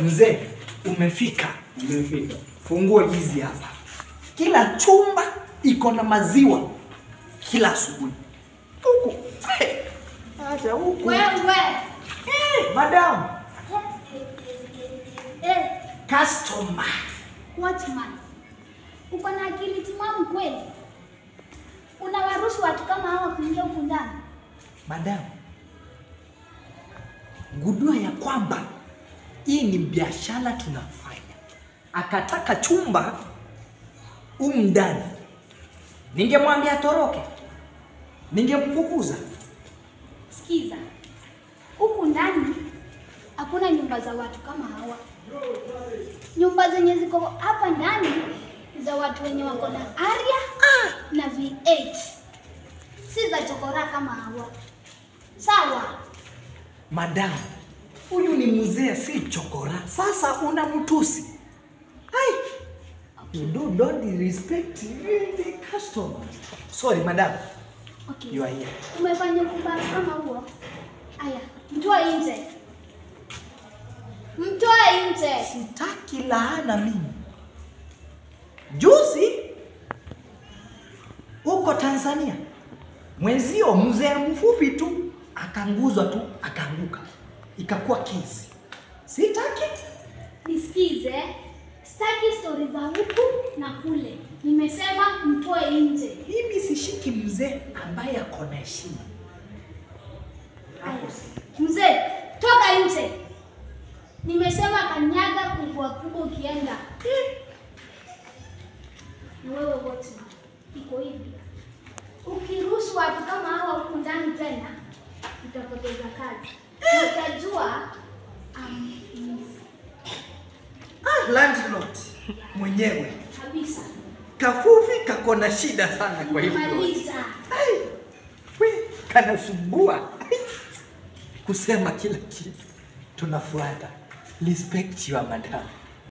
Mzee, umefika. Umefika. Funguo hizi hapa. Kila chumba iko na maziwa kila asubuhi. Huku. Hey. Acha huku. Wewe. Hey, madam. Customer. Watchman. Uko na akili timamu kweli? Unawaruhusu watu kama hawa kuingia huku ndani? Madam, gundua ya kwamba hii ni biashara tunafanya. Akataka chumba humu ndani. Ningemwambia atoroke. Ningemfukuza. Sikiza. Huku ndani hakuna nyumba za watu kama hawa. Nyumba zenye ziko hapa ndani za watu wenye wako na Aria na V8. Si za chokora kama hawa. Sawa? Madam, huyu ni mzee, si chokora. Sasa unamtusi. Ai. You don't respect the customer. Sorry, madam. Okay. You are here. Umefanya upumbavu kama huo? Aya, mtoe nje. Mtoe nje. Sitaki laana mimi. Juzi huko Tanzania, mwenzio mzee mfupi tu akanguzwa tu akaanguka, ikakuwa kesi. Sitaki. Nisikize, sitaki stori za huku na kule. Nimesema mtoe nje. Mimi sishiki mzee ambaye ako na heshima. Aya, mzee, toka nje. Nimesema kanyaga kubwa kubwa ukienda. Na wewe watchman, iko hivi. Ukiruhusu watu kama hawa huku ndani tena, utapoteza kazi. Utajua Landlord mwenyewe kabisa. Kafufi kako na shida sana kwa hivyo. Maliza. Ai, we, kanasumbua. Kusema kila kitu. Tunafuata. Respect your madam.